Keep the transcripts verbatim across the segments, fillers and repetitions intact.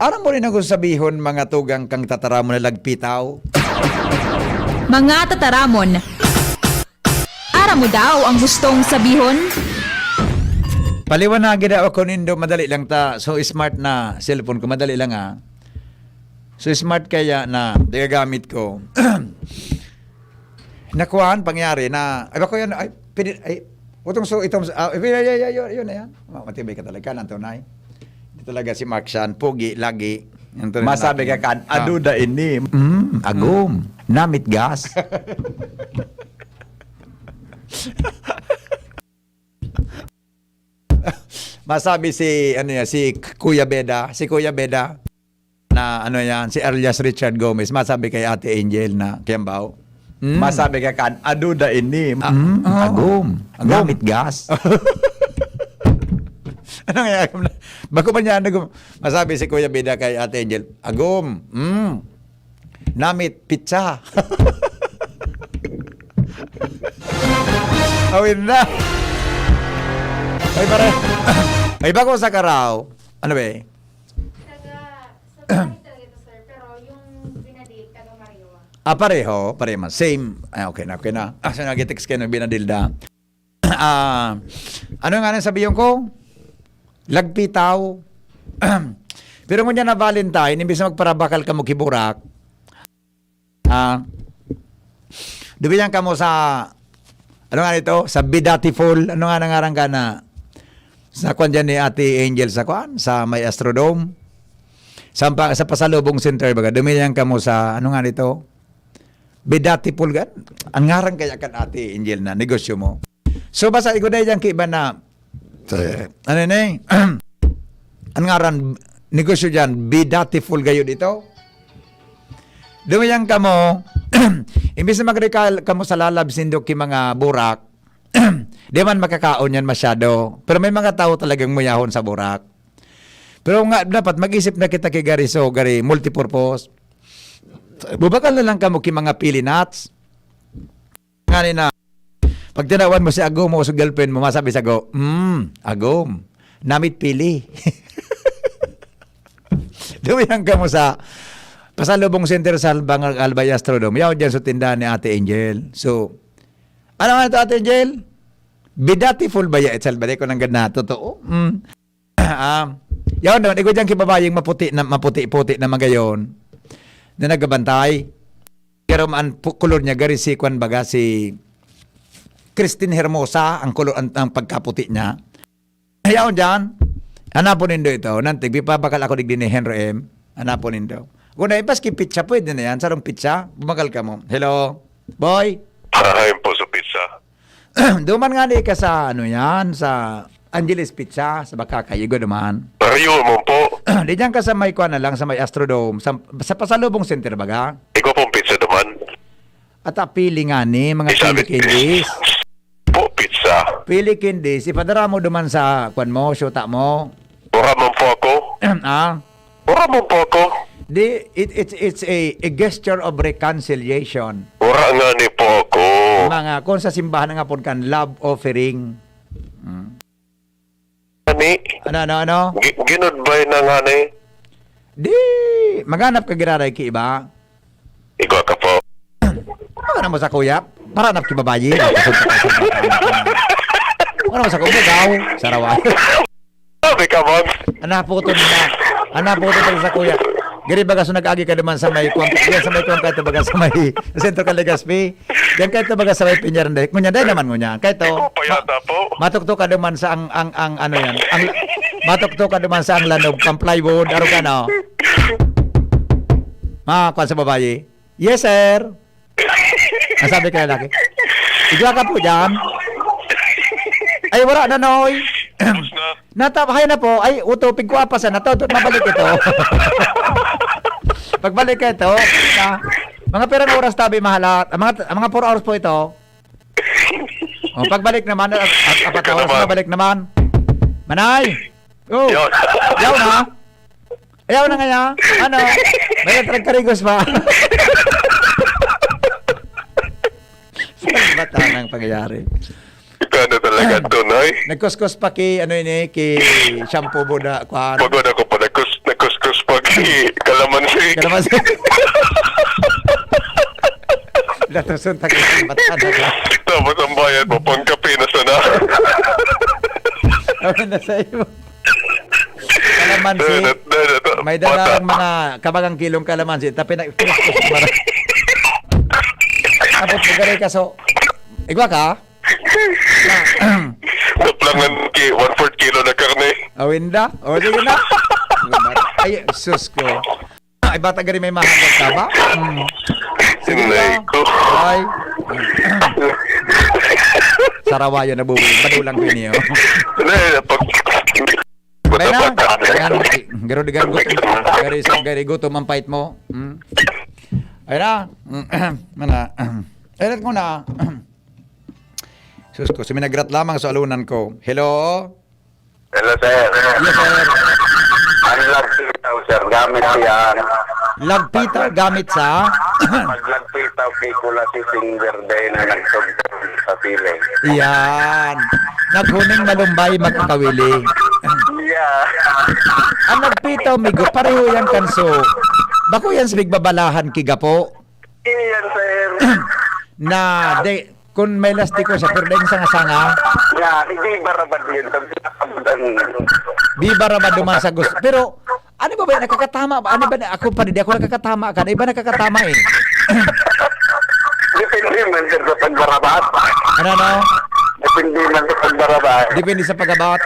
Aram mo rin ang gusto sabihon, mga tugang kang tataramon na lagpitaw? Mga tataramon, aram mo daw ang gustong sabihon? Paliwanagi daw ako nindo, madali lang ta. So smart na cellphone ko, madali lang, ah. So smart kaya na gagamit ko. Nakuhaan, pangyari na, ay, bako yan, ay, pwede, ay, utong so, itong, ah, yun, yun, yun, yun, yun, yan. Ma-, matibay ka talaga, kanang tunay. Hindi talaga si Mark Shan, pogi, lagi. Ang tunay na Masabi ka laki. kan, Ah. aduda ini. Mm, agom. Namit gas. Masabi si, ano yan, si Kuya Beda, si Kuya Beda, na ano yan, si alias Richard Gomez, masabi kay Ate Angel na, Kiyambao. Mm. Masabi ka kan, aduda ini. Ah, Mm, oo. agom. Agom. Namit gas. Ano nga, agom na? Bako pa niya, ano, masabi si Kuya Beda kay Ate Angel, agom. Mm. Namit, pizza. Awin na. Ay, pare. Ay, bako sa karaw. Ano ba eh? Taga, sa Bicol talaga ito, sir, pero yung binadil, taga Mario. Ah, pareho, pareho man. Same. Ah, okay na, okay na. Ah, so nag-text kayo ng binadil da. Ah, ano nga nang sabihin ko? Lagpitaw. Pero ngunyan na Valentine, imbis na magparabakal kamo ki burak, ah, dumiyan kamo sa, ano nga nito? Sa Bidatiful. Ano nga nangaran ka na? Sa kwan dyan ni Ate Angel sa kwan? Sa may Astrodome. Sa, pa- sa Pasalubong Center, baga. Dumiyan kamo sa, ano nga nito? Bidatipul gan? Ang ngaran kaya kan Ate Angel na negosyo mo? So, basta igo na yang kiba na, ano na eh? Ang ngaran, negosyo dyan, Bidatiful gayo dito. Dumiyan kamo, imbis na magrekal kamo sa lalab sindok ki mga burak, di man makakaon yan masyado. Pero may mga tao talagang muyahon sa burak. Pero nga, dapat mag-isip na kita ki gari so, gari multipurpose. Bubakal na lang kamo ki mga pili nuts. Ngani na, pag tinawan mo si agom mo o si girlfriend mo, masabi sa go, "Mm, agom, namit pili." Dumiyan kamo sa Pasalubong Center sa Albang, Albay Astrodome. Yaw dyan sa tindahan ni Ate Angel. So, ano nga ito, Ate Angel? Bidatiful ba ya? Itself ba? Di ko nanggad na. Totoo? Mm. Ah, yaw naman, igo dyan ki babayeng maputi na, maputi-puti na magayon na nagabantay. Pero man, pu-, kulor niya, gari si kwan baga, si Christine Hermosa, ang kulor, ang, ang pagkaputi niya. Yaw dyan, hanapon nindo ito. Nantig, pipabakal ako digdi ni Henry M. Hanapon nindo. Kung na, paski pizza, pwede na yan. Sarong pizza, bumagal ka mo. Hello? Boy? Hahain po sa pizza. Duman nga di ka sa, ano yan, sa Angeles Pizza, sa Bacacay, igo duman. Layo man po. Di dyan ka sa may kuwan na lang, sa may Astrodome, sa, sa Pasalubong Center baga? Igo pong pizza duman. At ah, pili nga ni, mga Isabi, pili candies. Po, pizza. Pili candies, ipadara mo duman sa kuwan mo, syuta mo. Wala man po ako. Ah? Wala man po ako. Di, it, it's, it's a, a gesture of reconciliation. Wala nga ni po ako. Mga, kung sa simbahan nga po kan love offering. Hmm. Ani? Ano, ano, ano? Gi-, ginudbay na nga ni. Di, maghanap ka giraray ki iba. Igwa ka po. Ano mo sa kuya? Para hanap ki babayi. Ano mo sa kuya? Gaw, saraway. Sabi ka, Mags. Ana po to na. Ana po to sa kuya. Giri baga so nag-agi ka naman sa may kuwan, diyan sa may kuwan ka ito baga sa may sentro ka Legazpi. Diyan ka ito baga sa may Pinyar, hindi. Ngunyan, dahil naman ngunyan. Kaya ito, Ikaw pa yata po. Matukto ka naman sa ang, ang, ang ano yan. Ang, matukto ka naman sa ang lanog, pang plywood, aro ka, no? Mga kwan sa babayi. Yes, sir. Ang sabi ka lalaki. Igwa ka po dyan. Ay, wala na, Noy. Tapos na. Natap, hay na po. Ay, uto, pigkuha pa sana to. Mabalik ito. Pagbalik ka ito, na, mga pirang oras tabi, mahalat. Ang mga, ang mga four hours po ito. O, pagbalik naman, at, at apat na Ikaw oras, naman. Mabalik naman. Manay! Oh! Yun. Yaw na? Ayaw na nga niya? Ano? May nagkarigos pa? Saan ba tanang pangyayari? Ikaw na talaga, tunay. Nagkuskus pa ki, ano yun eh, ki shampoo buda, kwan. Pagod ako pa, nagkus-, nagkuskus pa. Kalamansi. Kalamansi. Latason ta kayo sa batada ka. Tapos ang bayad mo, pangkape na sana. Kami na sa iyo. Kalamansi. Dada, dada, dada. May dalang mga kabagang kilong kalamansi. Tapi na, tapos, lugaray ka, so, igwa ka? Taplangan ki, one-fourth kilo na karne. Awinda? O, sige na. Ay, sus ko. Ay, bata gari may mahagad ka ba? Hmm. Sige Inay na. Ko. Ay. Sarawayan na bubuhay. Badulang ko niyo. Inay, pag May na. Bata-bata. Yan. Garo di garo gutom. Garo isang garo gutom ang pait mo. Hmm. Ay na. Mana. Erat ko na. Sus ko, suminagrat lamang sa alunan ko. Hello? Hello, sir. Yes, sir. Ang lagpitaw, sir, gamit yan. Lagpitaw, gamit sa? Pag lagpitaw, Picola, Sising Verde na nagtugtog sa piling. Yan. Naghuning malumbay, magkakawili. Yeah. Ang lagpitaw, migo, pareho yan kanso. Bako yan sa bigbabalahan, kigapo. Iyan, sir. Na, de, Kun may lastiko siya, pero dahil sanga-sanga. Ya, hindi barabad yun. Sabi na kabutan. Di barabad duman sa gusto. Pero, ano ba ba yan? Nakakatama ba? Ano ba na? Ako pa, di ako nakakatama ka. Iba nakakatama eh. Depende man, sir, sa pagbarabad. Ano, ano? Depende man sa pagbarabad. Depende sa pagabot.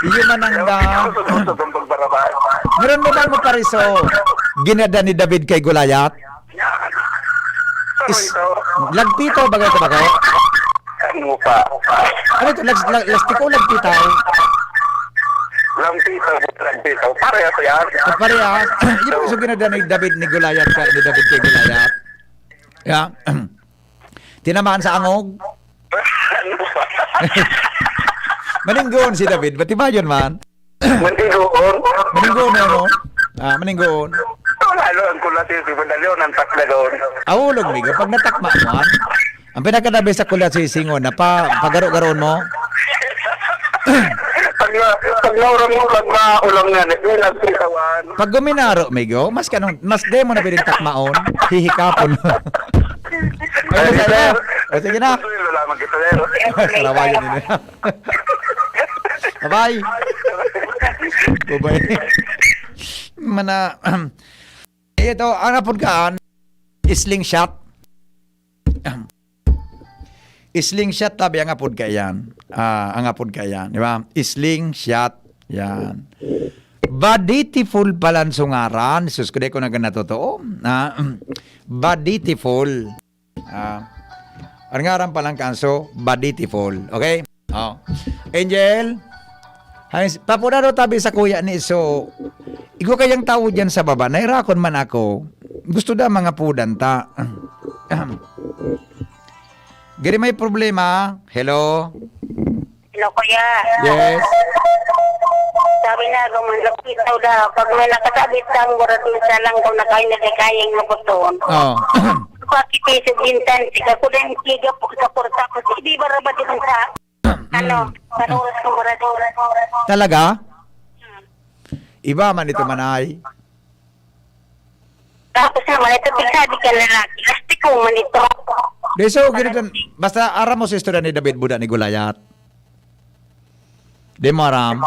Iyo man ang, Kaya ah, hindi ako sa gusto kong pagbarabad. Meron mo ba mo pariso? Ginada ni David kay Goliath? Ano Is, ito? Lagpitaw, bagay ito, bagay? Ano pa? Ano ito? Lag, lag, lastiko, lagpitaw? Lagpitaw, lagpitaw. Parehas yan. Ah, parehas. Yung so, ginada ni David ni Goliath ka, ni David kay Goliath. Yeah. Tinamaan sa angog. Ano pa? Maninggoon si David. Ba't ba yun, man? Maninggoon. Maninggoon, ano? Ah, maninggoon. Wala, ano, ang kulat yung si Medallion, ang takla doon. Ahulog, migo. Pag natakma mo, ah, ang pinakadabi sa kulat si Singon, na pa, pagaro-garoon mo? Pag na, pag naurang mo, pag maulang nga, nagbilang sa kawan. Pag guminaro, migo, mas kanong, mas demo na biling takmaon, hihikapon. Ay, Ay, sir. O, sige na. Wala man kita, sir. Salawayan nila. Bye-bye. Bye-bye. Mana, ito, ang apod kaan, slingshot. Slingshot, tabi ang apod ka yan. Ah, ang apod ka yan, di ba? Slingshot, yan. Baditiful palan sungaran. Sus, kude ko na ganatotoo. Ah, baditiful. Ah, ang ngaran pa lang kanso, Baditiful. Okay? Oh. Angel, hay, papurado tabi sa kuya ni so, igwa kayang tao dyan sa baba, nairakon man ako. Gusto da mga pudan ta. Giri may problema. Hello? Hello, kuya. Yes. Sabi na, gumagapit daw daw. Pag may nakasabit kang buratin sa lang, kung nakain na kayang mabuton. Oh. Pakipisog intan, siya ko din kiga po sa porta ko. Hindi ba rabat yung sa, ano, Mm. Sa oras ng buratin? Talaga? Iba man ito, manay. Tapos naman, ito, pigsabi ka lalaki. Lastiko man ito. Di, so, ganito, basta aram mo sa istorya ni David buda ni Goliath. Di mo aram.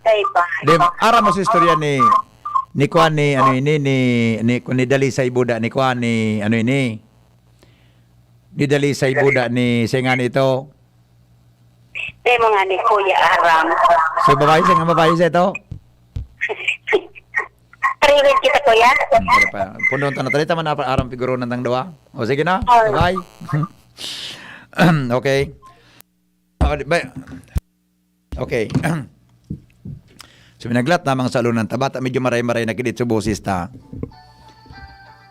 Ay, ba? Di, aram mo sa istorya ni, ni kuan ni, ano ini, ni, ni, ni Dalisay buda, ni kuan ni, ano ini. Ni Dalisay buda, ni, siya nga nito. Di mo nga ni Kuya Aram. So, babae siya nga, babae siya ito? Priwit kita, Kuya. Ano pa? Puno ta na. Talita man na, aram figuro ng tang dawa. O, sige na. Oh. Bye-bye. Okay. Ah, di ba? Okay. So, minaglat namang sa alunan ta. Bata, medyo maray-maray na kidit sa boses ta.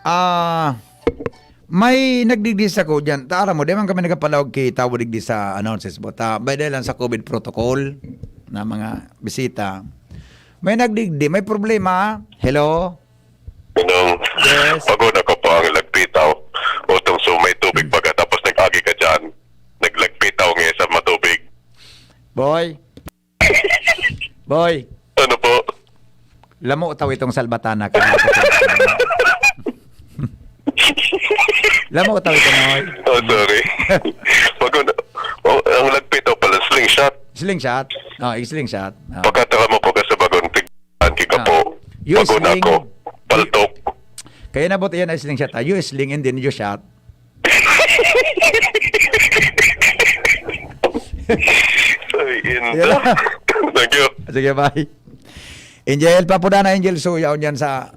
Ah, may nagdigdi sa ko dyan. Ta, aram mo, di man kami nagkapalawag ki tawo digdi sa announces mo. Ta, by the lang sa covid protocol na mga bisita. May nagdigdi, may problema. Hello? Inong, Yes. Pagod ako po ang lagpitaw. Utong so may tubig pagkatapos nag-agi ka dyan. Naglagpitaw nga sa matubig. Boy. Boy. Ano po, Lamo taw itong salbatana ka. Lamo taw ito, Noy. Oh, sorry. Bago na, oh, ang lagpit o pala, slingshot. Slingshot. Oh, slingshot. Oh. Pagkataka mo, pagka sa bagong tig-, ang kigapo. Ah. You Bago na sling. ako. Paltok. Kaya nabot iyan ay slingshot, ah. You sling and then you shot. Ay, inda. Yan lang. Thank you. Sige, bye. Angel, papuda na, Angel. So, yaon yan sa...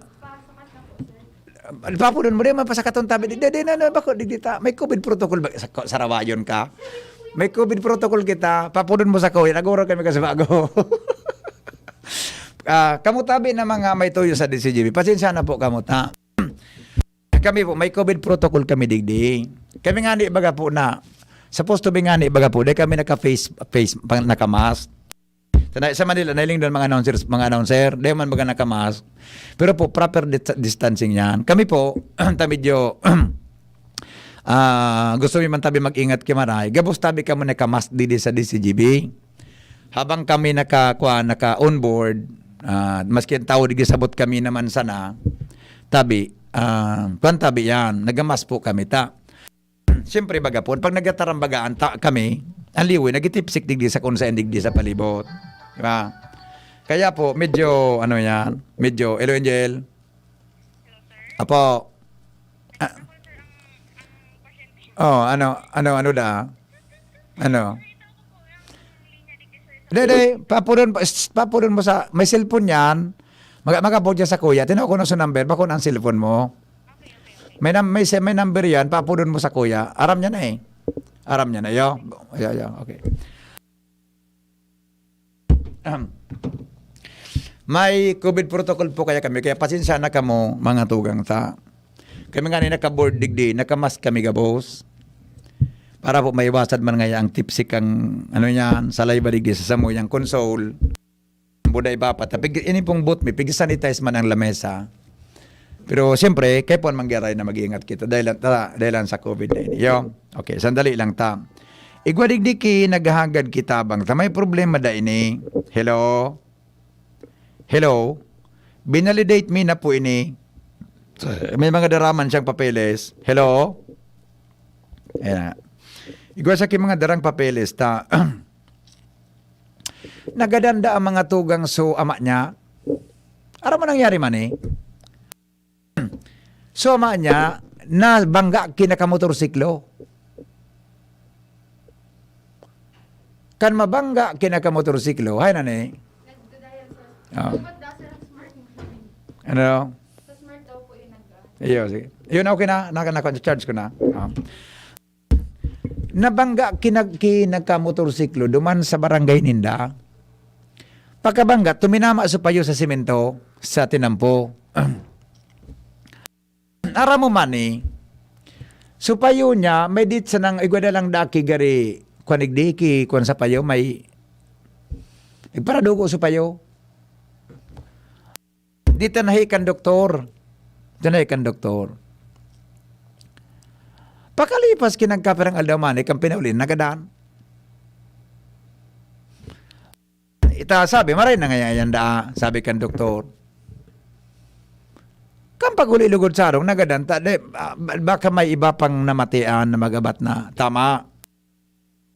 Papudon mo, di man pasakaton tabi. Di, di, di, na, na, bako, di, di ta. May covid protocol ba? Sa, sarawayon ka? May covid protocol kita. Papudon mo sa covid. Nagurog kami kasi bago. Ah, kamo tabi na mga may tuyo sa D C G B. Pasensya na po kamo ta. Kami po, may covid protocol kami digdi. Kami nga ni baga po na, supposed to be nga ni baga po, dahil kami naka-face, face, pang-, naka-mask. Sa, sa Manila, nailing doon mga announcers, mga announcer, dahil man baga naka-mask. Pero po, proper dis-, distancing yan. Kami po, ta medyo, ah, gusto mi man tabi mag-ingat ki maray. Gabos tabi kamo naka-mask didi sa D C G B. Habang kami naka, kuwan, naka-onboard, ah, maski ang tao, di sabot kami naman sana, tabi, ah, kuwan tabi yan, nagamas po kami ta. Siyempre, baga po, pag nagatarambagaan ta, kami, ang liwi, nagitipsik digdi sa kung saan digdi sa palibot. Di ba? Kaya po, medyo, ano yan, medyo, Hello, Angel? Apo. Ah. Oh, ano, ano, ano da? Ano? Dede, papudon, papudon mo sa, may cellphone yan. Mag-, mag-abot dyan sa kuya. Tinawag ko na sa number. Bako na ang cellphone mo. May, nam-, may, se-, may number yan. Papudon mo sa kuya. Aram niya na eh. Aram niya na. Yo. Yo, yo. Okay. Ahem. May covid protocol po kaya kami, kaya pasensya na kamo, mga tugang ta. Kami nga ni naka-board digdi, naka-mask kami gabos. Para po maiwasan man ngaya ang tipsik ang, ano yan, saliva digdi sa samoy ang console. Buday bapa, ta, pig-, ini pong boot mi, pig-sanitize man ang lamesa. Pero siyempre, kaya po ang manggaray na mag-iingat kita. Dahil lang, ta, dahil lang sa covid na ini. Yo, okay, sandali lang ta. Igwa digdi ki naghahagad ki tabang ta. May problema da ini. Hello? Hello? Binalidate mi na po ini. May mga daraman siyang papeles. Hello? Ayan. Igwa sa ki mga darang papeles ta. Nagadanda ang mga tugang so ama niya. Aram mo nangyari man eh. So, ama niya, nabangga kinakamotorsiklo. Kan mabangga kinakamotorsiklo, hay na ni? Oo. Ano? Iyo, sige. Yun, okay na. Naka, naka, charge ko na. Oo. Nabangga kinag-, kinakamotorsiklo duman sa barangay ninda. Pagkabangga, tuminama sa payo sa semento, sa tinampo. Aram mo man eh, so payo niya, may dit sanang igwa na lang daki gari, kwan igdi ki, kwan sa payo, may, nagparadugo sa payo. Di ta nahi kan doktor. Di ta nahi kan doktor. Pakalipas kinagkapirang aldaw man, eh, kan pinauli, nagadan. Ita, sabi, "Maray na ngaya yan daa," sabi kan doktor. Kan pag-uli lugod sa arong, nagadan ta, de, ah, ba-, baka may iba pang namatian na magabat na. Tama.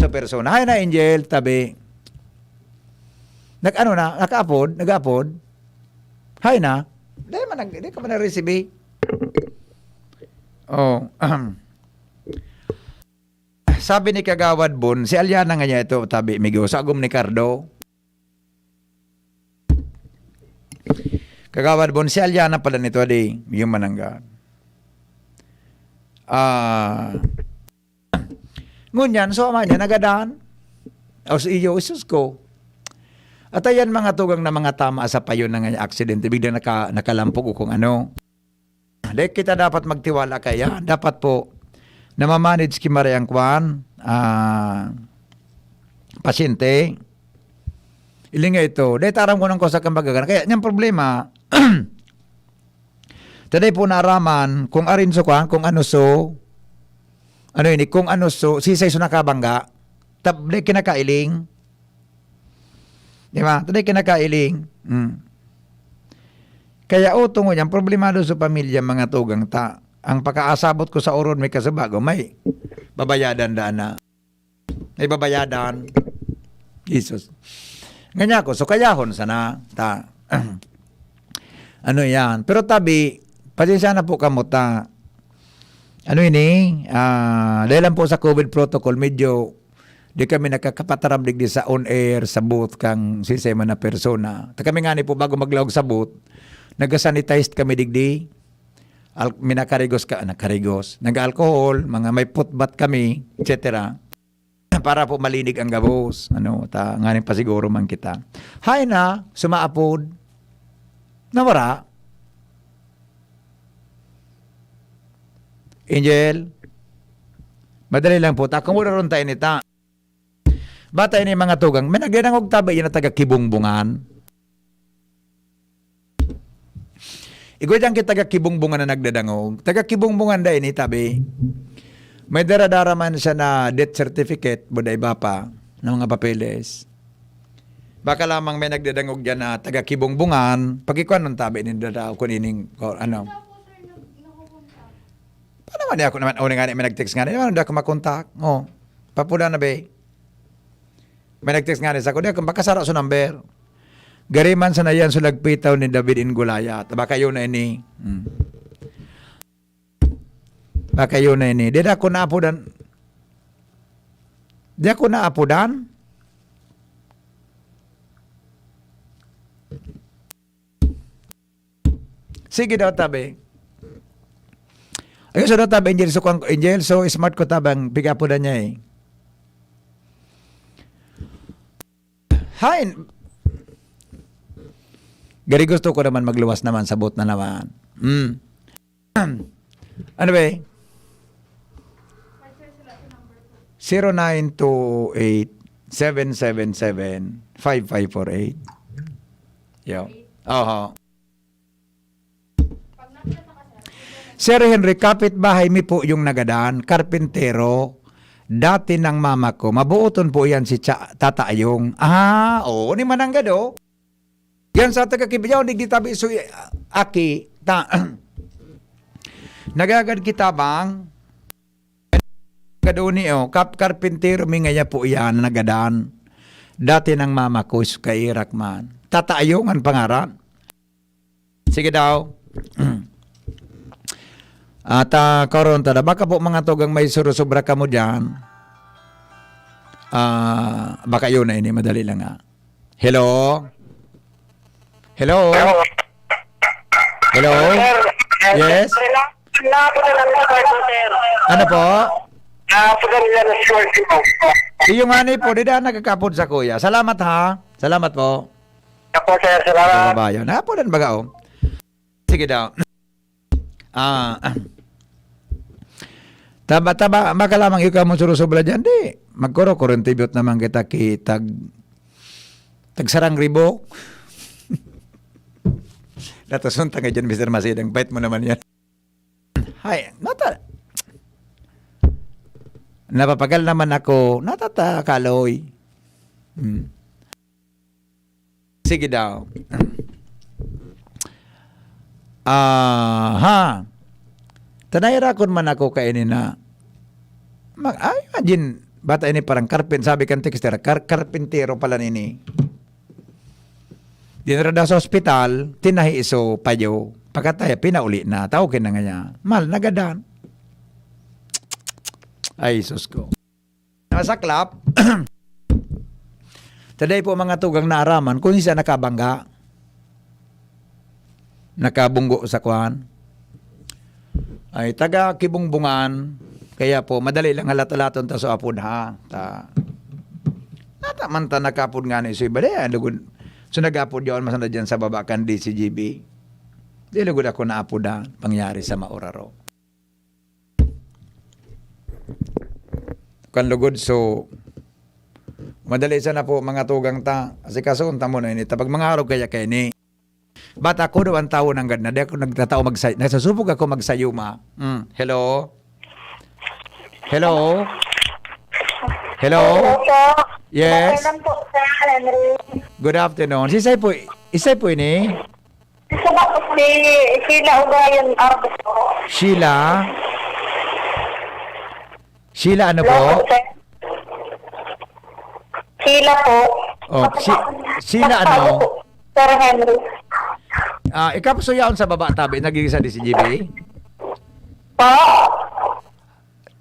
Sa persona. Hay na, Angel, tabi. Nag-ano na? Nakaapod? Nag-apod? Hay na. Di man nag-, di ka man na-receive. Oh, sabi ni Kagawad Bon, si Aliana nga niya ito, tabi, migo, sagom ni Cardo. Kagawad Bon, si Aliana pala nito, di, yung manangga. Ah, ngunyan, so, ama niya, nagadan. O si iyo, isus ko. At ayan, mga tugang na mga tama sa payo na nga aksidente, bigla naka-, nakalampog o kung ano. Dahil kita dapat magtiwala kaya, dapat po, namamanage ki maray ang kwan, ah, pasyente. Ilinga ito. Dahil taram ko ng kosa kang magagana. Kaya, niyang problema, taday po naaraman kung arin so kwan, kung ano so, ano ini, kung ano so, sisay so nakabangga, tab-, dahil kinakailing. Di ba? Taday kinakailing. Mm. Kaya, o, tungod yan, problemado sa pamilya, mga tugang ta. Ang pakaasabot ko sa orod, may kasubago, may babayadan daan na. May babayadan. Jesus. Nganya ko, so kayahon sana, ta. Ano yan? Pero tabi, pasensya na po kamo, ta. Ano ini? Ah, dahil lang po sa COVID protocol, medyo di kami nakakapataram digdi sa on air, sa booth, kang sisay man na persona. Ta kami nga ni po, bago maglaog sa booth, nag-sanitize kami digdi. Al-, minakarigos ka, nakarigos. Nag-alcohol, mga may putbat kami, et cetera. Para po malinig ang gabos. Ano, ta, nganing pasiguro man kita. Hay na, sumaapod. Nawara. Angel, madali lang po. Ta, kung wala ron tayo nita. Bata ini mga tugang, may nagdadangog tabi yan na taga Kibungbungan. Igwa dyan kita taga Kibungbungan na nagdadangog. Taga Kibungbungan da ini, tabi. May dara-dara man siya na death certificate, buda iba pa, ng mga papeles. Baka lamang may nagdadangog dyan na taga Kibungbungan, pagkikuan ng tabi ni dada, kung ining, ko, ano. Paano man niya ako naman, una nga ni, may nag-text nga ni, "Ano, di ako makontak?" Oh, papuda na, be. May nag-text nga ni sa ako, "Di ako, baka sara sa number." Gariman sana yan sa lagpitaw ni David in Goliath. Baka yun na ini. Hmm. Baka yun na ini. Di na ako naapodan. Di ako naapodan. Sige daw, tabi. Ayun, so daw, tabi, Angel, so, kung, Angel, so smart ko, tabang, pigapo na niya eh. Hain. Gari gusto ko naman magluwas naman, sabot na naman. Mm. Ano ba eh? Zero nine two eight, seven seven seven, five five four eight. Yo. Oho. Sir Henry, kapitbahay mi po yung nagadan, karpintero. Dati ng mama ko, mabuoton po yan si Cha-, Tata Ayong. Ah, oo, ni Mananggad, oh. Yan sa taga Kibiyaw, digdi tabi, so, eh, aki, ta, nagagad kita bang? Kaduni, oh, kap-, karpintero mi ngaya po yan, nagadan. Dati ng mama ko, is kairak man. Tata Ayong ang pangaran. Sige daw. At, ah, karon tada, baka po mga tugang may surusubra kamo dyan. Ah, baka yun na ini, madali lang nga. Hello? Hello? Hello? Sir, eh, Yes? sir, na-, naapodan na lang, sir, sir. Ano po? Naapodan nila na, sir, sir. Iyo nga ni po, di daan nagkakapod sa kuya. Salamat ha. Salamat po. Opo, sir, salamat. Kababayan. Naapodan baga, oh. Sige daw. Ah, taba, taba, baka lamang ikaw mo surusubra dyan, di. Magkuro-kurentibiyot naman kita ki tag, tag sarang ribo. Natasunta nga dyan, Mister Masidang, bait mo naman yan. Hay, nata-, napapagal naman ako, natatakaloy. Hmm. Sige daw. Aha. Tanay rakon man ako kaini na. Mag-, ay, imagine, bata ini parang karpin-, sabi kan texter, kar-, karpintero pala nini. Dinara daw sa ospital, tinahi iso payo. Pagkataya, pinauli na. Tao kinangaya. Mal, nagadan. Ay, sus ko. Masaklap. Taday po mga tugang naaraman kung isa nakabangga. Nakabunggo sa kwan. Ay, taga Kibungbungan. Kaya po, madali lang halat-halaton ta so apod ha. Ta, nata man ta nakapod nga ni so iba. Di, ah, lugod. So nag-apod yaon masanda dyan sa baba kan D C G B. Di lugod ako naapodan. Pangyari sa mauraro. Kan lugod, so, madali sana po, mga tugang ta. Asikasoon ta mo na ini. Tapag mga araw kaya kaya ni. Bata ko daw ang tawo ng gad na. Di ako nagtatao magsay-, nasusubog ako magsayuma. Mm, hello? Hello? Hello? Hello po. Yes? Magandang po, Sir Henry. Good afternoon. Si Isay po, Isay po ini? Gusto Si Sheila Ugayon Arbo po. Sheila? Sheila ano po? Hello po, sir. Sheila po. Oh, si-, Sheila ano? Sir Henry. Ah, ikaw po, so yaon sa baba tabi, nagigisa di si G B? Po?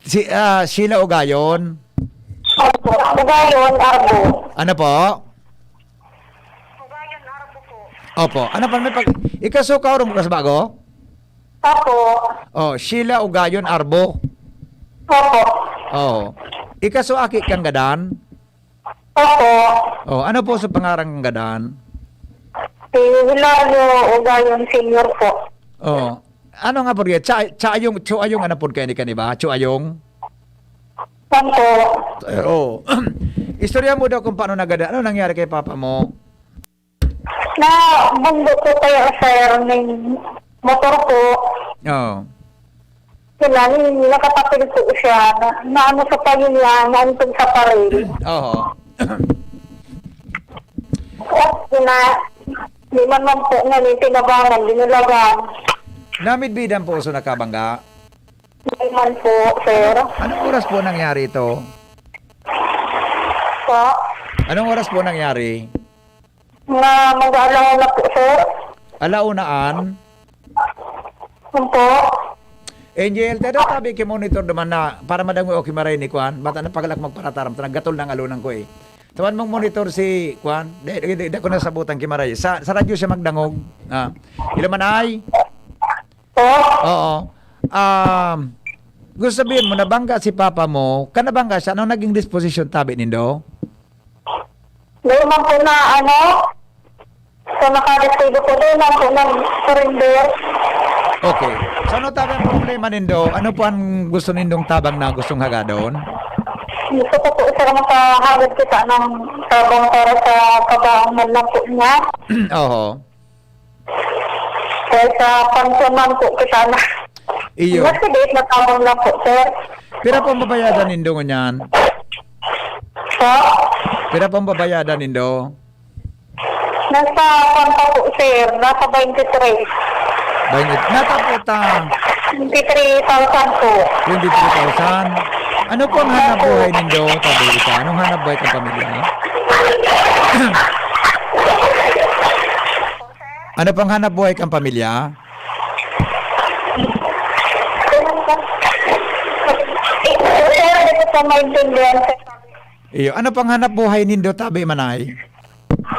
Si, ah, Sheila Ugayon? Opo. Ugayon, Arbo. Ano po? Ugayon, Arbo po. Opo. Ano pa, may pag-, ikaw so kaurong ka sa bago? Opo. Oh, Sheila Ugayon Arbo. Opo. Oh. Ikaw so aki kang gadan? Opo. Oh, ano po sa pangaran ng gadan? Si Hilario Ugayon Senior po. Oh. Ano nga po riya? Cha-, Chayong, Chuayong ano po kayo ni kaniba? Chuayong? Opo. Eh, oh. Istorya mo daw kung paano nagada-, ano nangyari kay papa mo? Na bunggo po kaya, sir, may motor po. Oo. Sila, ni-, nakatapil po siya. Na, naano sa payo niya, naantog sa paril. Oho. At na, di man man po nga, ni tinabangan, dinulagan. Namidbidan po so nakabangga? Di man po, sir. Anong oras po nangyari ito? Po? Anong oras po nangyari? Mga mag-aalauna po, sir. Alaunaan? Opo. Angel, tayo daw tabi ki monitor naman na para madangog ako ki Maray ni Kwan. Bata na pagalak magparataram, ta naggatol ng alunan ko eh. Tawan mong monitor si Kwan. Di, di, di, di ko nasabutan ki Maray. Sa, sa radyo siya magdangog. Ah. Ilo man ay? Po? Oo. Um, gusto sabihin mo, nabangga si papa mo, kanabangga siya, anong naging disposition tabi nindo? Doon man po na, ano, sa nakadestino po, doon man po nag-surrender. Okay. So, ano tabi ang problema nindo? Ano po ang gusto nindong tabang na gustong hagadon? Gusto ko po, sir, makahagad kita ng tabang para sa kabaong man lang po niya. Oho. Kaya sa pansaman po kita na. Iyo. Mas maliit na tabang lang po, sir. Pira po ang babayadan nindo ngunyan? Po? Pira po ang babayadan nindo? Nasa kwan pa po, sir. Nasa twenty-three. Twenty, nata po ta? Twenty-three thousand po. Twenty-three thousand. Ano po ang hanap buhay nindo, tabi ika? Anong hanap buhay kang pamilya? Ano pang hanap buhay kang pamilya? Sir, hindi ko po maintindihan, sir. Iyo, ano pang hanap buhay nindo tabi, manay?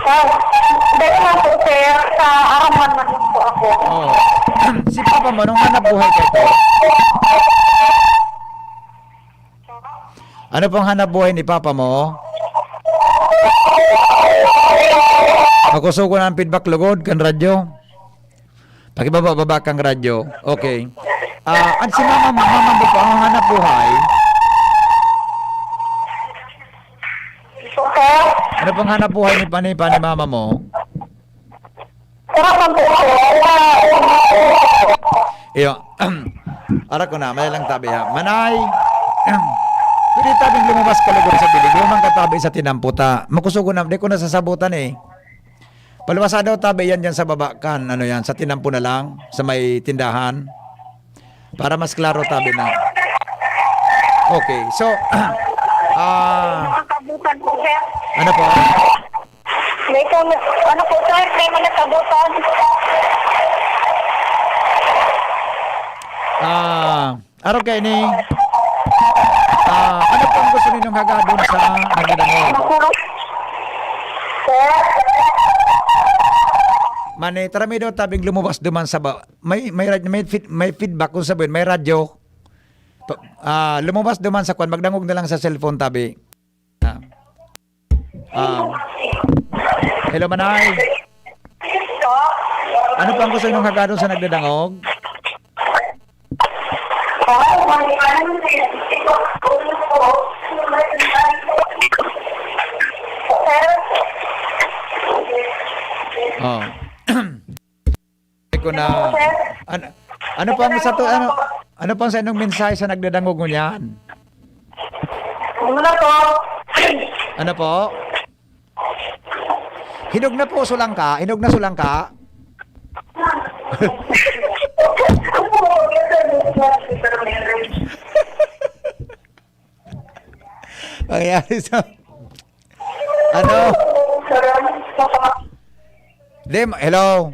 Ah, dahil lang po, sir, sa araman man po ako. Oh. Si papa mo, anong hanap buhay ka ito? Ano pang hanap buhay ni papa mo? Makusugo na ang feedback lugod kan radyo. Pakibaba-baba kang radyo. Okay. Ah, an si mama mo, mama mo po, ang hanap buhay? Sir? Ano pang hanap buhay ni pa-, ni pa-, ni mama mo? Sarap lang po ako. Wala, wala po. Iyo. Ara ko na, may lang tabi ha. Manay. Pwede tabing lumabas ka lugod sa bilig. Lumang ka tabi sa tinamputa. Makusugo na, di ko nasasabutan eh. Paluwasa daw tabi yan dyan sa baba kan, ano yan, sa tinampo na lang, sa may tindahan. Para mas klaro tabi na. Okay, so, ah, Nakabutan po, sir. Ano po? May po, ano po, sir? May mga kabutan. Ah, Araw kaini, ah, ano po ang gusto ninyong hagadon sa nagdadangog? Sir? Mani, tara mi daw tabing lumabas duman sa ba-, may, may rad-, may feed-, may feedback kung sabihin, may radyo. Pa-, ah, lumabas duman sa kwan, magdangog na lang sa cellphone tabi. Ah. Ah. Hello, Manay. Ano pang gusto niyong hagadon sa nagdadangog? Oh. Ko na, Hello, sir. An-, ano pang sa to, ano, ano pang sa inyong mensahe sa nagdadangog ngunyan? Ano na po? Ano po? Hinog na po, sulangka? Hinog na sulangka? Mangyari sa... Ano? Dem, hello?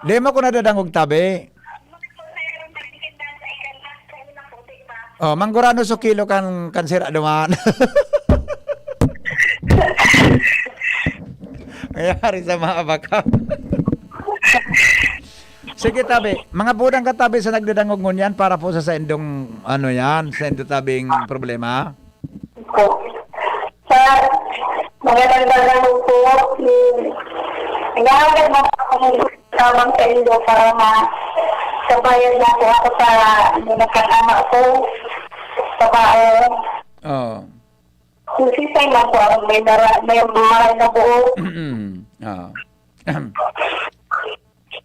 Di mo ko nadadangog, tabi. Oh, manggurano su kilo kan, kan sira duman. Mayari sa mga baka. Sige, tabi. Mga budang ka, tabi, sa nagdadangog ngunyan para po sa saindong, ano yan, sa indo tabing problema. Sa mga nagdadangog po, mm, naghahalat na akong tabang sa indo para ma-, sa bayad na po ako sa, ano, nagkasama ko sa baon. Oh. Nasisay lang po ang may dara-, may maray na buo. Ah.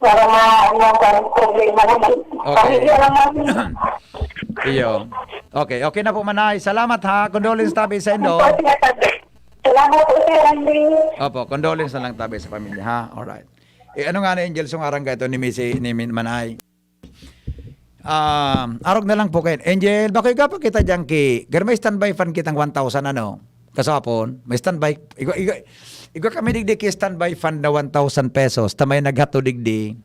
Para ma-, ano, ang problema naman. Okay. Pamilya lang namin. Iyo. Okay, okay na po, Manay. Salamat, ha. Condolence tabi sa indo. Opo, sinasabi. Salamat po, Sir Randy. Opo, condolence na lang tabi sa pamilya, ha. Alright. Eh, ano nga ni Angel, sung arang ka ito ni Missy, ni Min-, Manay? Ah, arog na lang po kayo. Angel, bako iga pa kita diyan ki, gar may standby fund kitang one thousand, ano? Kasapon, may standby, igwa, igwa, igwa kami digdi ki standby fund na one thousand pesos, ta may naghato digdi.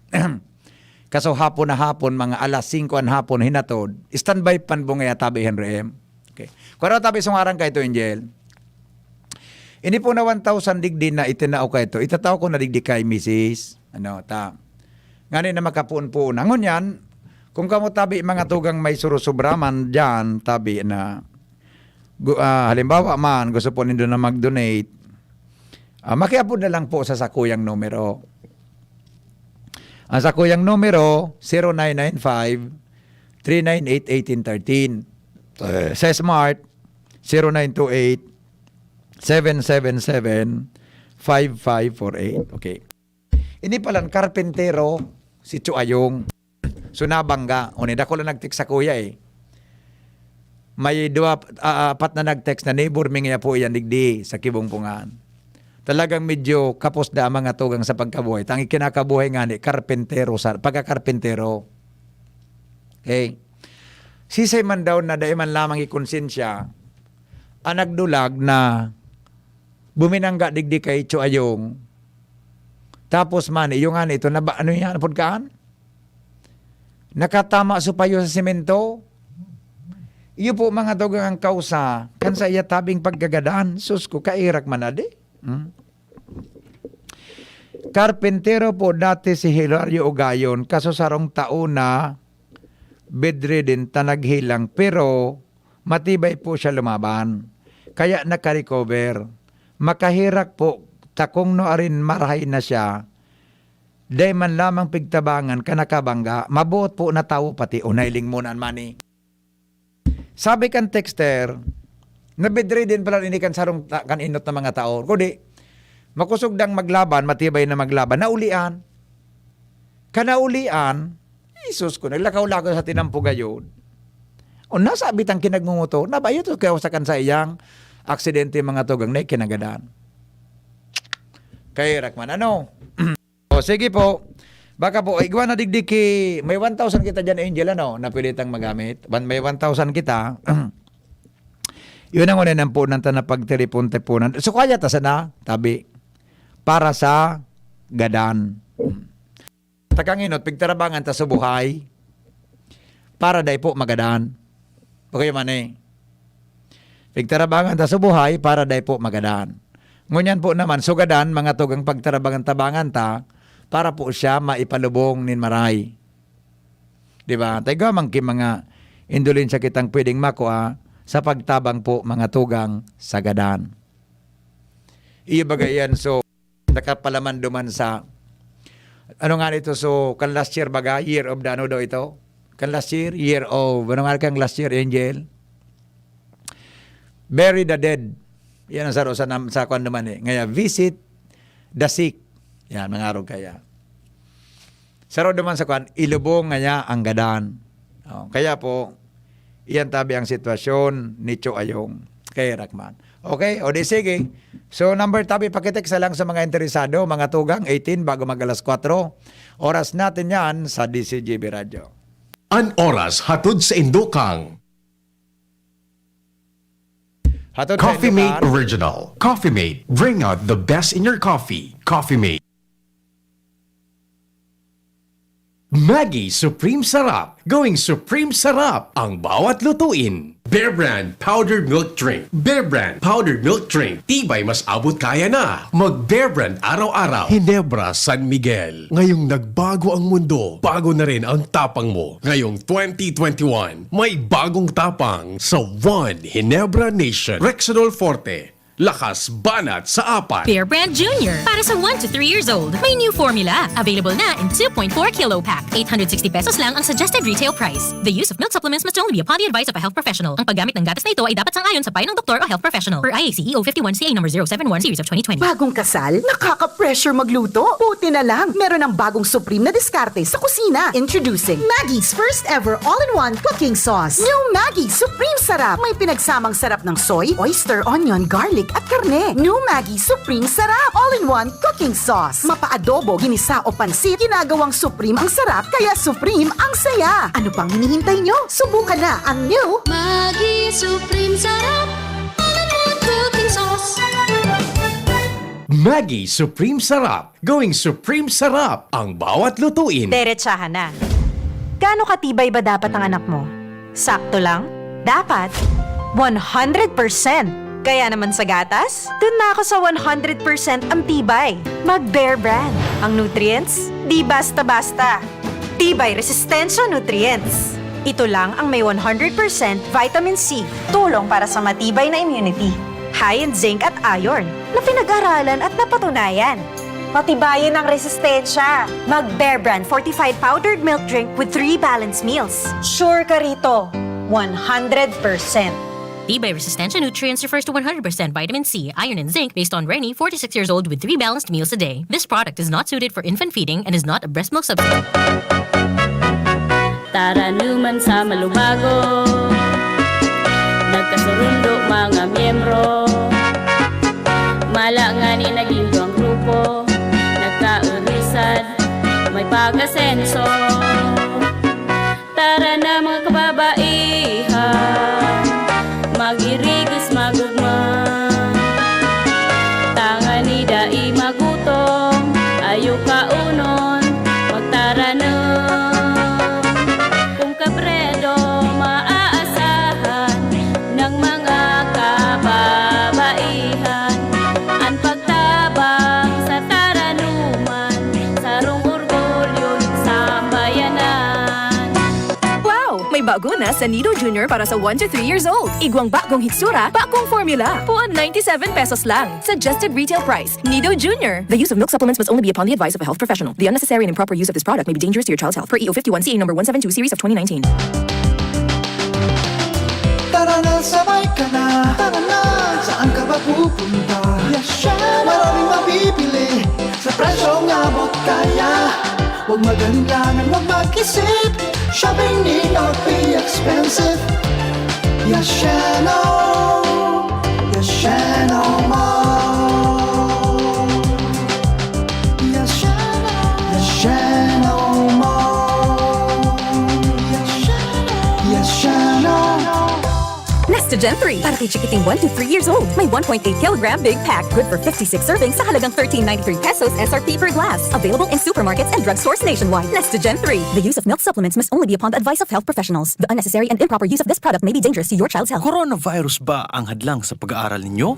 Kaso hapon na hapon, mga alas singko an hapon, hinatod. Standby fund po ngaya, tabi, Henry M. Okay. Kung ano, tabi, sung arang ka ito, Angel? Ini po na one thousand digdi na itinao ka ito, itatao ko na digdi kay misis. Ano, ta? Ngani na makapuon-puon. Ngunyan, kung kamo tabi mga tugang may surusubra man diyan, tabi na, gu-, ah, halimbawa man, gusto po nindo na mag-donate, ah, makiapod na lang po sa sakuyang numero. Ang sakuyang numero, zero nine nine five, three nine eight, eighteen thirteen. Eh, sa Smart, zero nine two eight, seven seven seven, five five four eight. Okay. Ini palan karpentero, si Chuayong. So, nabangga. O, ni, dako lang nag-text sa kuya, eh. May duwa, ah, apat na nag-text na neighbor mi ngaya po iyan digdi sa Kibongpongan. Talagang medyo kapos da ang mga tugang sa pagkabuhay. Tangi kinakabuhay nga ni karpentero sa, pagkakarpentero. Okay? Sisay man daw na dai man lamang ikonsensya, ang nagdulag na buminangga digdi kay Chuayong. Tapos man, iyo nga nito, naba-, ano yan, pud kaan? Nakatama su payo sa semento. Iyo po, mga tugang, ang kausa, kan sa iya tabing pagkagadan. Sus ko, kairak man adi. Hmm? Karpentero po dati si Hilario Ugayon, kaso sarong taon na bedridden ta naghelang, pero matibay po siya lumaban. Kaya nakarecover. Makaherak po, ta kun nuarin marahay na siya, dai man lamang pigtabangan kan nakabangga, maboot po na tawo pati unay lingmonan man ni. Sabi kan texter, na bedridden pala ini kan sarong ta-, kan inot na mga tao. Kundi, makosog dang maglaban, matibay na maglaban, naulian. Kan naulian, Jesus ko, naglakaw-lakaw sa tinampo gayod. O nasa bitang kinagmumotor, nabayo to kaya sa kan sa iyang aksidente, mga tugang, na ikinagadan. Kay Rakman, ano? O, sige po. Baka po, igwa na digdi ki, may one thousand kita dyan, Angel, ano? Na pwede tang magamit. One, may one thousand kita. Yun ang una ng punan ta na pagtiripon-tipunan. So, kaya ta sana, tabi, para sa gadan. Takang inot, pigtarabangan ta sa buhay para dai po magadan. Bako man eh. Pigtarabangan ta sa buhay para dai po magadan. Ngunyan po naman, sugadan, mga tugang pagtarabangan-tabangan ta para po siya maipalubong nin maray. Di ba? Tayo man ki mga indulensya kitang pwedeng makua sa pagtabang po, mga tugang, sa gadan. Iyo baga iyan, so, nakapalaman duman sa, ano nga nito, so, kan last year baga, year of the ano daw ito? Kan last year, year of, ano nga kan last year, Angel? Bury the dead. Yan ang saro sa, nam-, sa kwan naman eh. Ngaya, visit the sick. Yan, mga arog kaya. Saro naman sa kwan, ilubong ngaya ang gadan. Oh, kaya po, iyan tabi ang sitwasyon ni Cho Ayong kay Rakman. Okay, o di sige. So, number tabi, pakitext na lang sa mga interesado, mga tugang, eighteen bago mag alas kwatro. Oras natin yan sa D C G B Radyo. An oras hatod sa indokang Hatod sa Coffee Mate Indukan. Original. Coffee Mate, bring out the best in your coffee. Coffee Mate. Maggi Supreme Sarap. Going Supreme Sarap ang bawat lutuin. Bear Brand Powdered Milk Drink. Bear Brand Powdered Milk Drink. Tibay mas abot kaya na. Mag Bear Brand araw-araw. Hinebra San Miguel. Ngayong nagbago ang mundo, bago na rin ang tapang mo. Ngayong twenty twenty-one, may bagong tapang sa One Hinebra Nation. Rexidol Forte. Lakas banat sa apat. Bear Brand Junior. Para sa one to three years old, may new formula. Available na in two point four kilo pack. Eight hundred sixty pesos lang ang suggested retail price. The use of milk supplements must only be upon the advice of a health professional. Ang paggamit ng gatas na ito ay dapat sang-ayon sa payo ng doktor o health professional, per I A C E O fifty-one C A number zero seven one series of twenty twenty. Bagong kasal? Nakaka-pressure magluto? Buti na lang, meron ang bagong Supreme na diskarte sa kusina. Introducing Maggie's first ever all-in-one cooking sauce. New Maggi Supreme Sarap. May pinagsamang sarap ng soy, oyster, onion, garlic, at karne. New Maggi Supreme Sarap. All-in-one cooking sauce. Mapa-adobo, ginisa o pansit, ginagawang Supreme ang sarap, kaya Supreme ang saya. Ano pang hinihintay nyo? Subukan na ang new Maggi Supreme Sarap, all-in-one cooking sauce. Maggi Supreme Sarap. Going Supreme Sarap ang bawat lutuin. Derechahan na. Gaano katibay ba dapat ang anak mo? Sakto lang? Dapat? One hundred percent! Kaya naman sa gatas, dun na ako sa one hundred percent ang tibay. Mag Bear Brand. Ang nutrients, di basta-basta. Tibay Resistensya Nutrients. Ito lang ang may one hundred percent vitamin C. Tulong para sa matibay na immunity. High in zinc at iron na pinag-aralan at napatunayan. Patibayin ang resistensya. Mag Bear Brand fortified powdered milk drink with three balanced meals. Sure ka rito, one hundred percent. Tibay Resistensya Nutrients refers to one hundred percent vitamin C, iron, and zinc based on Reni, forty-six years old with three balanced meals a day. This product is not suited for infant feeding and is not a breast milk substitute. Taranuman sa malubago, nagkasurundo mga miyembro. Mala ngani naging duwang grupo, nagkaurisan, may pag-asenso. Tara na mga kababaihan, mag-irigis magugma. Tangani dai magutom, ayo kaunon, magtaranom. Kung kabredo maaasahan ng mga kababaihan, an pagtabang sa taranuman, sarong orgulyo nin sambayanan. Wow! May bago na sa Nido Junior para sa one to three years old. Igwang bagong hitsura, bagong formula. Puon ninety-seven pesos lang. Suggested retail price. Nido Junior. The use of milk supplements must only be upon the advice of a health professional. The unnecessary and improper use of this product may be dangerous to your child's health. Per E O fifty-one C A number one seven two series of twenty nineteen. Tara na, sabay ka na. Tara na, saan ka ba pupunta? Yes, Shano. Maraming mabibili sa presyong abot kaya. Huwag mag-alinlangan, huwag mag-isip. Shopping need not be expensive. Yes, Shano. Yes, Shano Mall. Yes, Shano. Yes, Shano Mall. Yes, Shano. Yes, Shano. Nesta Gen three, para kay chikiting one to three years old. May one point eight kilogram big pack, good for fifty-six servings sa halagang thirteen ninety-three pesos S R P per glass. Available in supermarkets and drugstores nationwide. Nesta Gen three. The use of milk supplements must only be upon the advice of health professionals. The unnecessary and improper use of this product may be dangerous to your child's health. Coronavirus ba ang hadlang sa pag-aaral ninyo?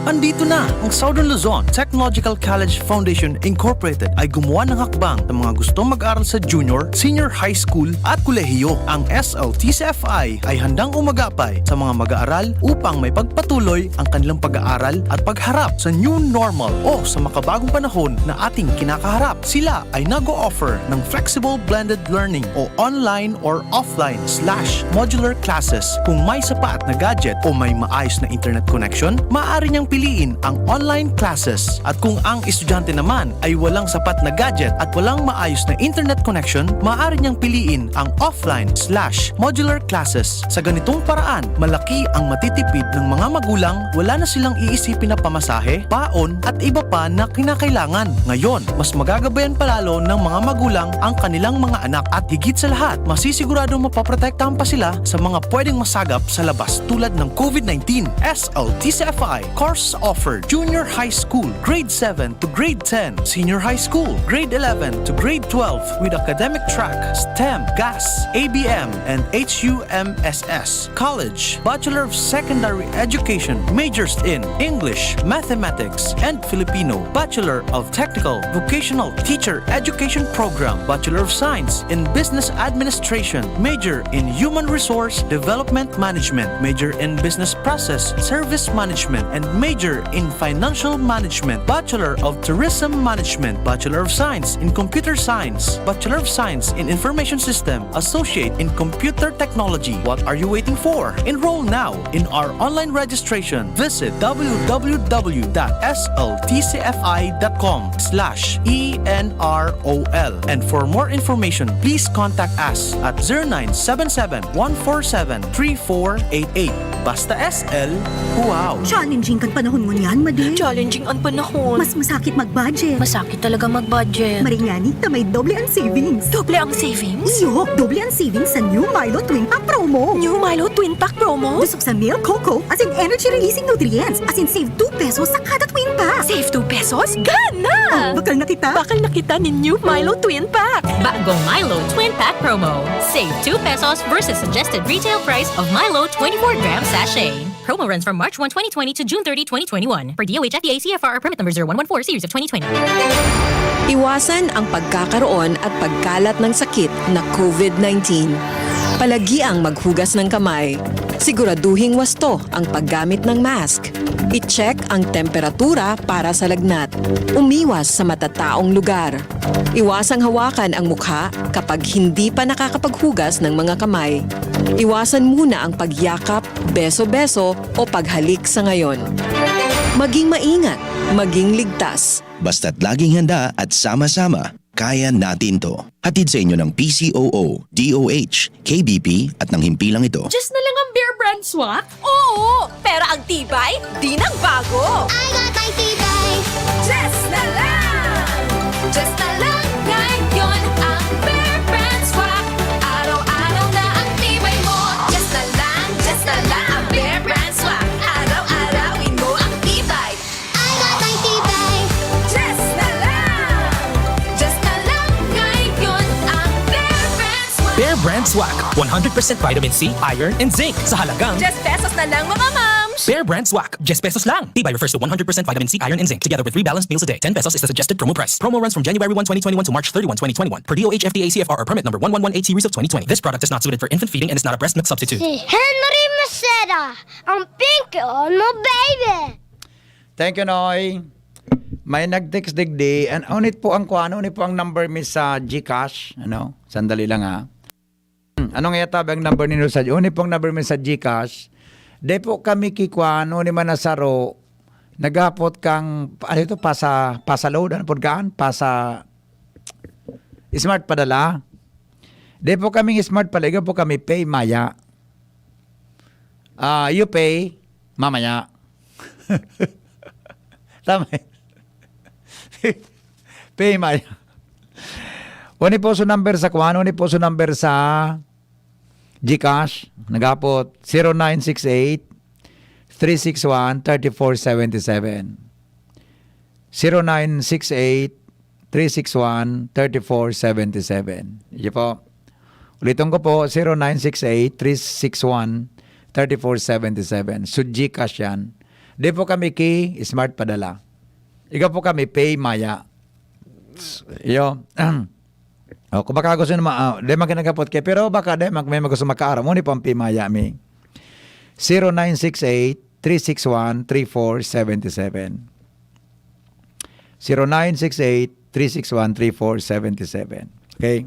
Andito na ang Southern Luzon Technological College Foundation Incorporated ay gumawa ng hakbang sa mga gustong mag-aral sa junior, senior high school at kolehiyo. Ang S L T C F I ay handang umagapay sa mga mag-aaral upang may pagpatuloy ang kanilang pag-aaral at pagharap sa new normal o sa makabagong panahon na ating kinakaharap. Sila ay nag-o-offer ng flexible blended learning o online or offline slash modular classes. Kung may sapat na gadget o may maayos na internet connection, maaari niyang piliin ang online classes. At kung ang estudyante naman ay walang sapat na gadget at walang maayos na internet connection, maaari niyang piliin ang offline slash modular classes. Sa ganitong paraan, malaki ang matitipid ng mga magulang, wala na silang iisipin na pamasahe, baon, at iba pa na kinakailangan. Ngayon, mas magagabayan pa lalo ng mga magulang ang kanilang mga anak at higit sa lahat, masisiguradong mapoprotektahan pa sila sa mga pwedeng masagap sa labas tulad ng COVID nineteen. S L T C F I course offered: Junior High School, Grade seven to Grade ten, Senior High School, Grade eleven to Grade twelve, with academic track, STEM, GAS, A B M, and H U M S S. College, Bachelor of Secondary Education, majors in English, Mathematics, and Filipino, Bachelor of Technical Vocational Teacher Education Program, Bachelor of Science in Business Administration, major in Human Resource Development Management, major in Business Process Service Management, and major in Financial Management, Bachelor of Tourism Management, Bachelor of Science in Computer Science, Bachelor of Science in Information System, Associate in Computer Technology. What are you waiting for? Enroll now in our online registration. Visit w w w dot s l t c f i dot com slash e n r o l. And for more information, please contact us at zero nine seven seven, one four seven, three four eight eight. Basta S L, wow! Challenging kan panahon ngunyan, Madi. Challenging an panahon. Mas masakit mag-budget. Masakit talaga mag-budget. Maringani ta may doble ang savings. Doble ang savings? Iyo, doble ang savings sa new Milo Twin Pack Promo. New Milo Twin Pack Promo? Dusok sa milk, cocoa, asin energy-releasing nutrients, asin save two pesos sa kada Twin Pack. Save two pesos? Gana! Oh, bakal na kita? Bakal na kita nin new Milo Twin Pack. Bagong Milo Twin Pack Promo. Save two pesos versus suggested retail price of Milo twenty-four gram sachet. Promo runs from March one, twenty twenty to June thirty, twenty twenty-one. Per D O H F D A C F R or permit number zero one one four series of twenty twenty. Iwasan ang pagkakaroon at pagkalat ng sakit na COVID nineteen. Palagiang maghugas ng kamay. Siguraduhing wasto ang paggamit ng mask. I-check ang temperatura para sa lagnat. Umiwas sa matataong lugar. Iwasang hawakan ang mukha kapag hindi pa nakakapaghugas ng mga kamay. Iwasan muna ang pagyakap, beso-beso o paghalik sa ngayon. Maging maingat, maging ligtas. Basta't laging handa at sama-sama, kaya natin 'to. Hatid sa inyo ng P C O O, D O H, K B P at ng himpilang ito. Just na lang ang Bear Brand Swak? Oo! Pero ang tibay, di nagbago! I got my tibay! Just na lang! Just na lang ngayon ang Bear Brand Swak! Araw-araw na ang tibay mo! Just na lang, just na lang ang Bear Brand Swak! Araw-arawin mo ang tibay! I got my tibay! Just na lang! Just na lang ngayon ang Bear Brand Swak! Bear Brand Swak, one hundred percent vitamin C, iron, and zinc sa halagang Just pesos na lang, mga mams! Bear Brand Swak, just pesos lang. Tibay refers to one hundred percent vitamin C, iron, and zinc, together with three balanced meals a day. Ten pesos is the suggested promo price. Promo runs from January one, twenty twenty-one to March thirty-one, twenty twenty-one, per D O H F D A C F R or permit number one one one eight series of twenty twenty. This product is not suited for infant feeding and is not a breast milk substitute. Si Henry Maceda, ang pinky on mo, baby! Thank you, Noy. May nag-text digdi. An-, unit po ang kuan, unit po ang number mi sa GCash. Ano? Sandali lang, ha. Hmm, anong itabi ang number ninyo sa, unit pong number mi sa GCash? Di po kami kikuan, uni man na saro, naghapot kang, ano ito, pasa, pasa load, ano po gaan? Pasa, smart padala? Di po kami smart padala, iga po kami pay maya. Ah, you pay, mamaya. Tama eh. Pay maya. Uni po so number sa kwan, uni po so number sa GCash, naghapot, zero nine six eight, three six one, thirty-four seventy-seven. Zero nine six eight, three six one, thirty-four seventy-seven. Iyo po. Ulitin ko po, zero nine six eight, three six one, thirty-four seventy-seven. So, GCash yan. Di po kami ki smart padala. Iga po kami pay maya. Iyo. O, kung baka gusto naman, ah, di man kinagapot kay, pero baka di man may gusto makaaram, uni po ang pay maya mi. Zero nine six eight, three six one, three four seventy-seven. Zero nine six eight, three six one, three four seventy-seven. Okay?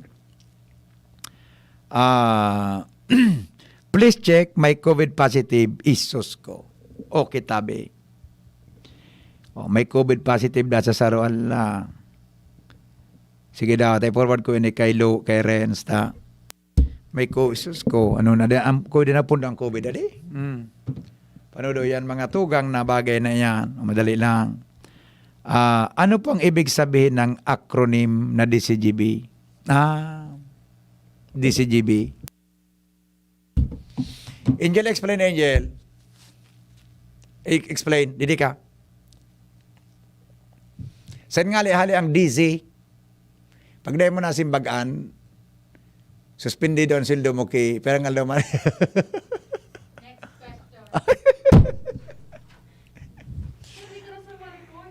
Ah, please check my COVID positive, isus ko. Okay, tabi. Oh, may COVID positive da sa saro, ala. Sige daw, tay forward ko ini kay Lo, kay Renz, ta. May ko, sus ko, ano na, di, am, ko, di na pundo ang COVID, dali. Hmm. Paano daw yan, mga tugang na bagay na yan? Madali lang. Ah, ano pong ibig sabihin ng acronym na D C G B? Ah, D C G B. Angel, explain, Angel. I-, explain, didi ka. Saan nga hali ang D C? Pag dahil mo na simbagaan, suspendido ang sweldo mo ki, pero nga naman.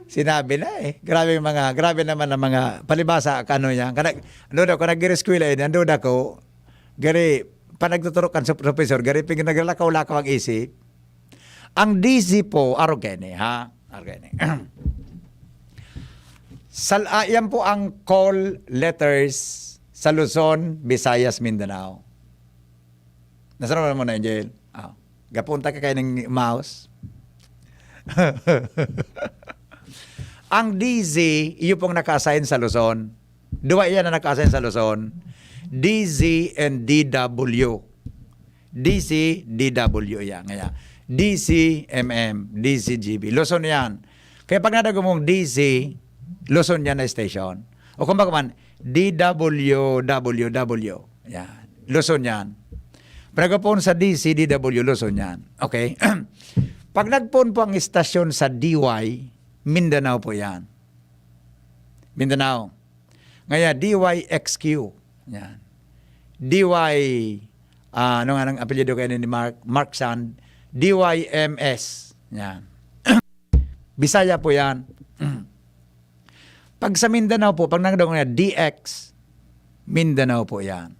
Sinabi na eh. Grabe yung mga, grabe naman ang mga palibasa, kano yan. Kanag, ano daw, kung nag-eskwela yun, ando daw ko, gari, pa nagtuturo kan sup-, professor, gari, pag naglalakaw-lakaw ang isip. Ang D C po, arog kayo ni, ha? Arog kayo ni. Sal-, ah, yan po ang call letters sa Luzon, Visayas, Mindanao. Nasarawan mo na, Angel? Ah, gapunta ka kayo ng mouse. Ang D C, iyo pong naka-assign sa Luzon. Duwa iyan na naka-assign sa Luzon. D C and D W. D C, D W yan. Kaya, D C M M, D C G B. Luzon yan. Kaya pag nadago mong D C, Luzon yan na station. O kung baka man, D W W W. Yan. Luzon yan. Pag nagapon sa D C, D W, Luzon yan. Okay? Pag nagpon po ang istasyon sa D Y, Mindanao po yan. Mindanao. Ngaya, D Y X Q. Yan. D Y, ah, ano nga nang apelyido kayo ni Mark? Mark Sand. D Y M S. Yan. Bisaya po yan. Pag sa Mindanao po, pag nagdaw niya, D X, Mindanao po yan.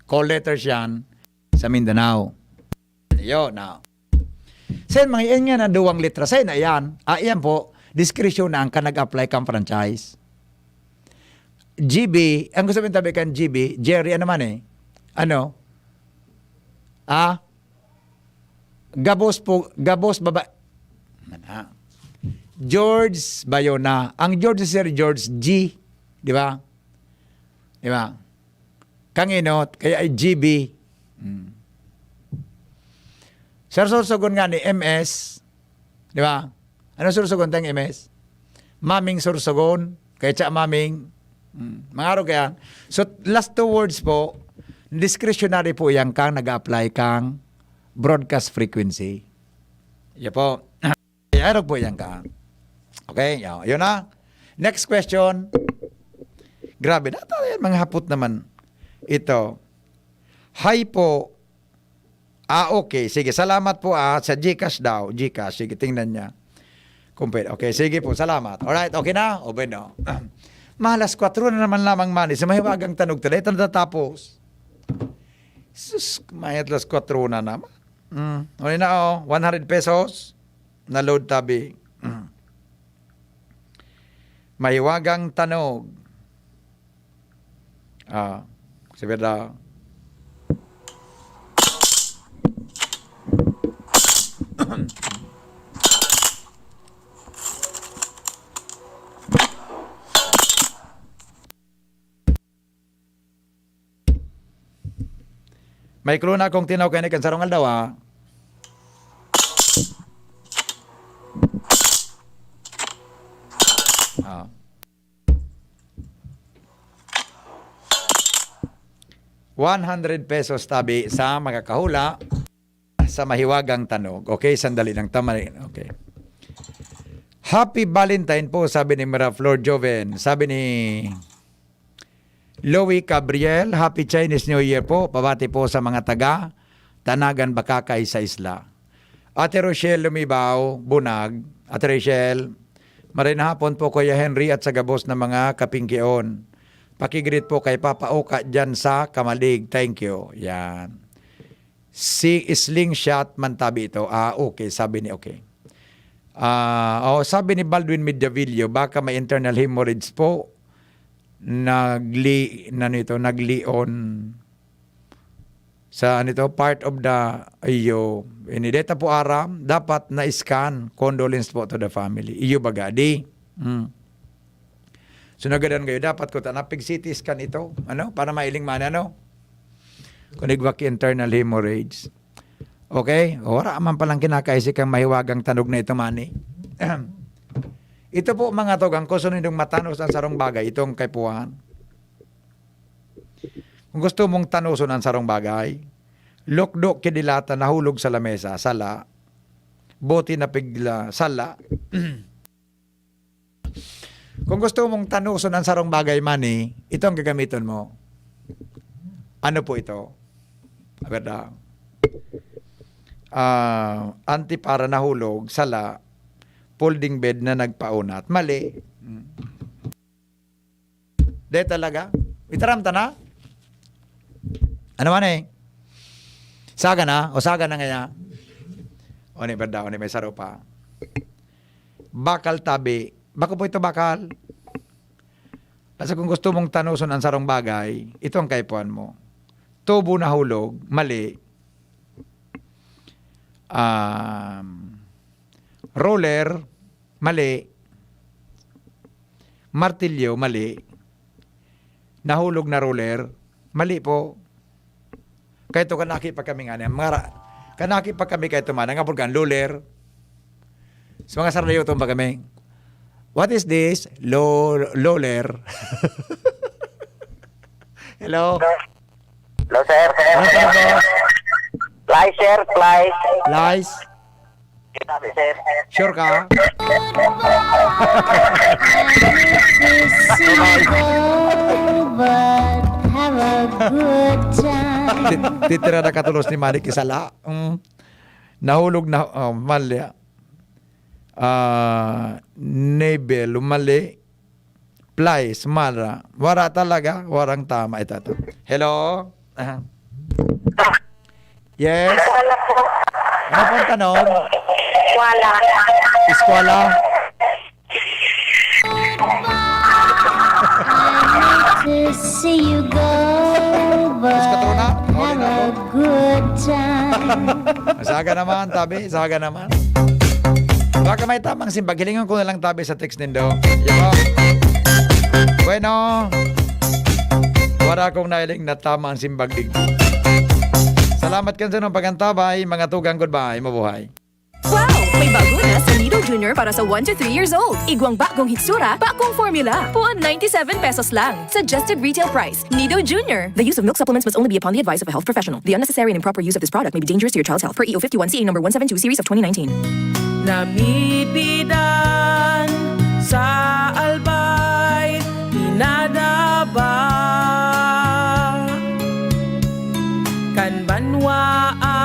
Call letters yan sa Mindanao. Yun, now. Sa mga yan nga na duwang letra, sa na yan. Ah, yan po, diskresyon na ang ka nag-apply kang franchise. G B, ang gusto mong tabi kan G B, Jerry, ano man eh? Ano? Ah? Gabos po, gabos baba. Ano? George Bayona. Ang George si Sir George G. Di ba? Di ba? Kang Inot, kaya ay G B. Hmm. Sir Sorsogon nga ni M S. Di ba? Ano Sorsogon tang M S? Maming Sorsogon, kaya siya Maming. Hmm. Mga araw kaya. So, last two words po, discretionary po yan kang nag-apply kang broadcast frequency. Yan po. Arog po yan ka. Okay, yun, yun na. Next question. Grabe, nata yan, mga hapot naman ito. Hi po. Ah, okay. Sige, salamat po, ah. Sa GCash daw. GCash. Sige, tingnan niya. Kung pwede. Okay, sige po. Salamat. Alright, okay na? O, bueno. Malas kwatro na naman lamang, mani. Sa mahiwagang tanog, taday, natatapos. Sus, mayat las kwatro na naman. Mm, okay na, oh. One hundred pesos. Na load tabi. Mm. Mahiwagang tanog. Ah, sabi na. May clue na akong tinaw kay kan sarong aldaw, ah. Ah. One hundred pesos tabi sa makakahula sa mahiwagang tanog. Okay, sandali lang. Tama rin. Okay. Happy Valentine po, sabi ni Mira Flor Joven. Sabi ni Louie Gabriel, Happy Chinese New Year po. Pabati po sa mga taga Tanagan, Bacacay sa isla. Ate Rochelle Lumibaw, Bunag. Ate Rochelle, maray na hapon po, Kuya Henry, at sa gabos na mga kapingkion. Pakigreet po kay Papa Oka dyan sa Kamalig. Thank you. Yan. Si Slingshot man tabi ito. Ah, okay, sabi ni, okay. Ah, oh, sabi ni Baldwin Mediavillo, baka may internal hemorrhage po. Nagli-, ano ito, naglion. Sa ano ito, part of the, iyo, ini data po aram, dapat na-scan, condolence po to the family. Iyo baga, di? Hmm. So, nagadan kayo, dapat ko ta, napig-C T scan ito, ano, para mailing man, ano? Kung igwa ki internal hemorrhage. Okay? O, wala man palang kinakaisip kang mahiwagang tanog na ito, mani. Ito po, mga tugang, kung sino nindong matanos ang sarong bagay, itong kaipuhan. Kung gusto mong tanoson ang sarong bagay, lukdo, kidilata, nahulog sa lamesa, sala, bote na pigla, sala. Kung gusto mong tanoson ang sarong bagay, mani, ito ang gagamiton mo. Ano po ito? Agad lang. Ah, anti para nahulog, sala, folding bed na nagpaunat. Mali. Mm. Di talaga. Itaram ta na? Ano man eh? Saga na? O saga na ngaya? O ni, berda, o ni, may saro pa. Bakal tabi. Bako po ito bakal. Kasi kung gusto mong tanoson ang sarong bagay, ito ang kaipuhan mo. Tubo na hulog, mali. Um, roller, mali. Martilyo, mali. Nahulog na roller, mali po. Kaya ito kanaki pa kami nga, mga ra-, kanaki pa kami kaya ito man, ang apod kan, roller. Sa mga sarlayoton pa kami, "What is this?" Lo-, loler. Hello? Hello, sir. Ano po, boss? Fly, sir. Fly. Flies? Sabi, sir. Sure ka? Have a good time. Ti-, titira na katulos ni Manik Isala. Mm. Nahulog na, oh, mali. Ah, Nebel, mali. Plies, mara. Wara talaga, warang tama. Ito, ito. Hello? Aha. Yes? Wala po. Ano pong tanong? Wala. Eskwela? To see you go, Mas katro na? Okay na po. Good time. Saga naman, tabi. Saga naman. Baka may tamang simbag. Hilingon ko na lang tabi sa text nindo. Yun. Bueno. Wala akong nailing na tamang simbag digdi. Salamat kan sa inyong pag-antabay, mga tugang. Goodbye. Mabuhay. Wow! May bago na sa Nido Junior para sa one to three years old. Igwang bagong hitsura, bagong formula. Puon ninety-seven pesos lang. Suggested retail price. Nido Junior. The use of milk supplements must only be upon the advice of a health professional. The unnecessary and improper use of this product may be dangerous to your child's health. Per E O fifty-one C A number one seven two series of twenty nineteen. Namibidan sa